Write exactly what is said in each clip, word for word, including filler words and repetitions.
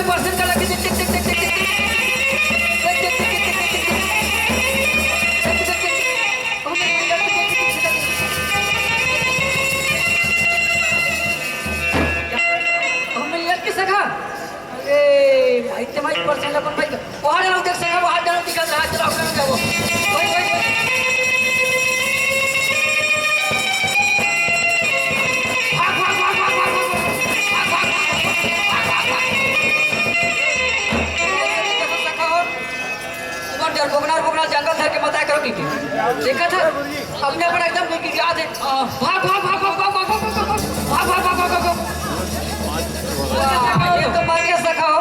Percent का लगी, टिक, टिक, टिक। हम मिल गए कि सखा? अरे, भाई, ते भाई, परसेंट अपन भाई का। वहाँ जाओ, देख सखा, वहाँ जाओ, दिखा रहा, चलो, अपन जाओ। भाई, भाई, भाई। भाग, भाग, भाग। देखो सखा हो, तुमन डरपोकना, डरपोकना जंगल धर के मताए करो, ठीक है? देखा था? अपने अपन एकदम बिल्कुल याद है। आ, भाग, भाग, भाग। वाह, ये तो मर गया सखा हो।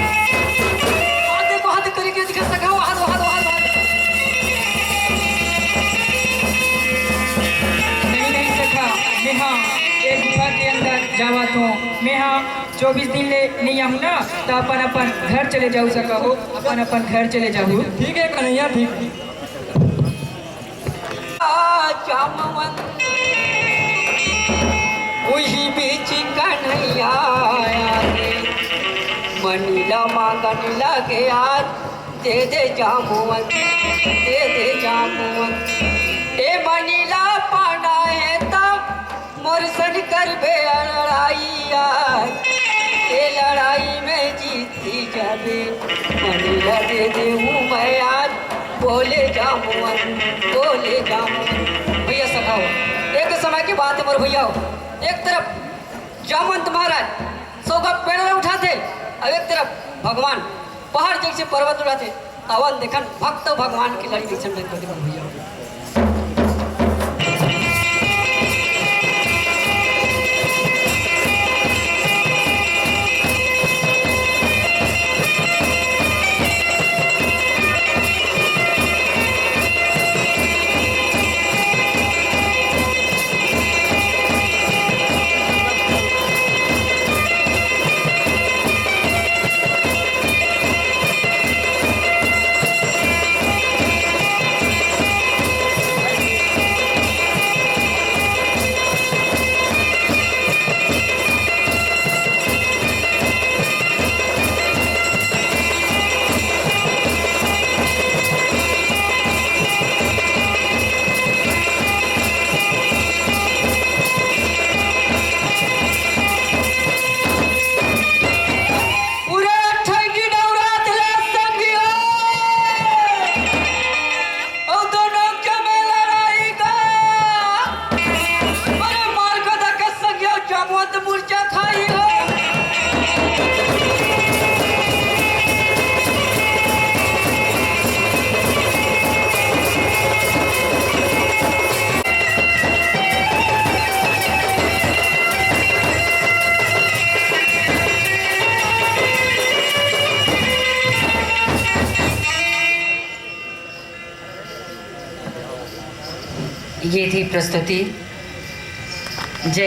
हाथ देखो, हाथ करके दिखा सखा हो, हाथ, हाथ, हाथ, हाथ। नहीं, नहीं सखा, मेहा ए गुफा के अंदर जावत हों। मेहा चौबीस दिन ले नहीं आहूँ ना, तो अपन अपन घर चले जाहू सखा हो, अपन अपन घर चले जाहू। ठीक है कन्हैया, ठीक। आ, जामवंत। उही बीच कन्हैया आया रे, मनीला मांगन लगे आज, दे दे जामवंत, दे दे जामवंत। ए मनीला पाना है तब मोर सन करबे लड़ाई आज, ए लड़ाई में जीती जाबे, मनीला दे देहूँ मैं आज, बोले जामुअन, बोले जामुअन। भैया सखा हो, एक समय की बात है मोर भैया हो, एक तरफ जामवंत महाराज सौगा पेड़ उठाथे, अउ एक तरफ भगवान पहाड़ जैसे पर्वत उठाथे। तवन देखन भक्त भगवान के लड़ी कइसन बन करके बन भैया। पूरे ठगी नवरात ले संगियो। अउ दोनों के में लड़ाई का। अरे मार को धक्का संगियो, जामुअन तो मुर्चा खाई हो। ये थी प्रस्तुति। जय